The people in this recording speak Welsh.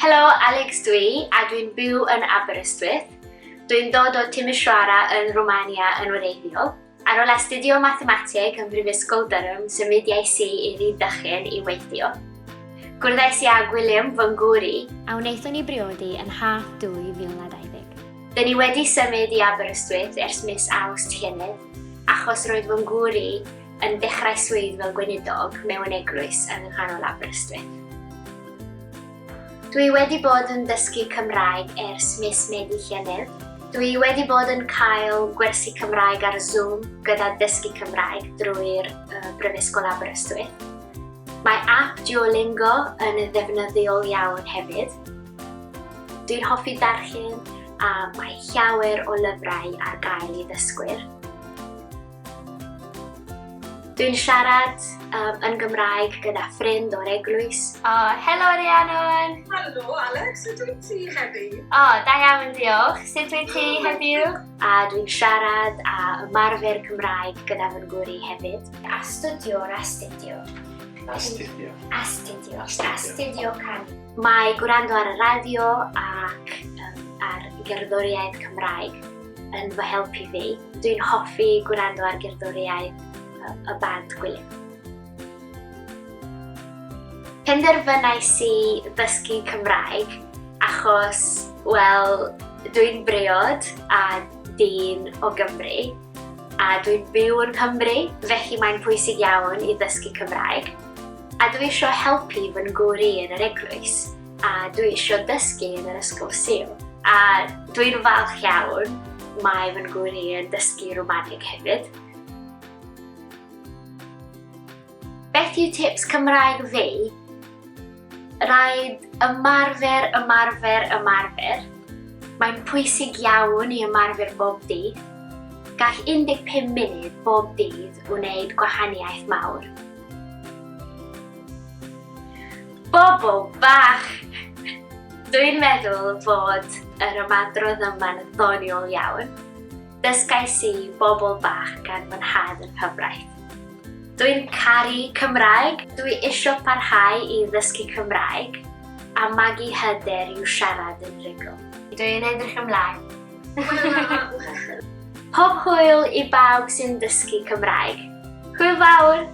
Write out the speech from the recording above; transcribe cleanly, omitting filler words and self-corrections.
Helo, Alex dwi, a dwi'n byw yn Aberystwyth. Dwi'n dod o Timisoara yn Romania yn wreiddiol. Ar ôl astudio mathemateg ym Mhrifysgol Durham, symudiais i i Rhydychen i weithio. Gwrddais i â Gwilym, fy ngŵr i, A wnaethon ni briodi yn haf 2020. Dyn ni wedi symud i Aberystwyth ers mis Awst llynedd, achos roedd fy ngŵr i yn dechrau swydd fel gweinidog mewn eglwys yng nghanol Aberystwyth. Dwi wedi bod yn dysgu Cymraeg ers mis Medi llynedd. Dwi wedi bod yn cael gwersi Cymraeg ar Zoom gyda Dysgu Cymraeg drwy'r uh, Brifysgol Aberystwyth. Mae app Duolingo yn ddefnyddiol iawn hefyd. Dwi'n hoffi darllen a mae llawer o lyfrau ar gael i ddysgwyr. Dwi'n siarad um, yn Gymraeg gyda ffrind o'r eglwys. O, oh, helo Rhiannon! Helo Alex, sut wyt ti heddi? O, oh, da iawn, diolch. Sut wyt ti heddiw? A dwi'n siarad a ymarfer Cymraeg gyda fy ngŵr i hefyd. Astudio'r astudio. Astudio. Astudio. Astudio canu. Mae gwrando ar y radio ac um, ar gerddoriaeth Cymraeg yn fy helpu fi. Dwi'n hoffi gwrando ar gerddoriaeth y band Gwilym. Penderfynais i ddysgu Cymraeg achos, wel, dwi'n briod a dyn o Gymru a dwi'n byw yn Nghymru, felly mae'n pwysig iawn i ddysgu Cymraeg. A dwi eisiau helpu fy ngŵr i yn yr eglwys. A dwi isio dysgu yn yr ysgol Sul. A dwi'n falch iawn, mae fy ngŵr i yn dysgu Rwmaneg hefyd. Beth yw tips Cymraeg fi? Rhaid ymarfer, ymarfer, ymarfer. Mae'n pwysig iawn i ymarfer bob dydd. Gall 15 munud bob dydd wneud gwahaniaeth mawr. Bobl bach! Dwi'n meddwl fod yr ymadrodd yma'n ddoniol iawn. Dysgais i bobl bach gan fy nhad yn nghyfraith. Dwi'n caru Cymraeg, dwi isio parhau i ddysgu Cymraeg a magu hyder i'w siarad yn rhugl. Dwi'n edrych ymlaen. Pob hwyl i bawb sy'n dysgu Cymraeg. Hwyl fawr!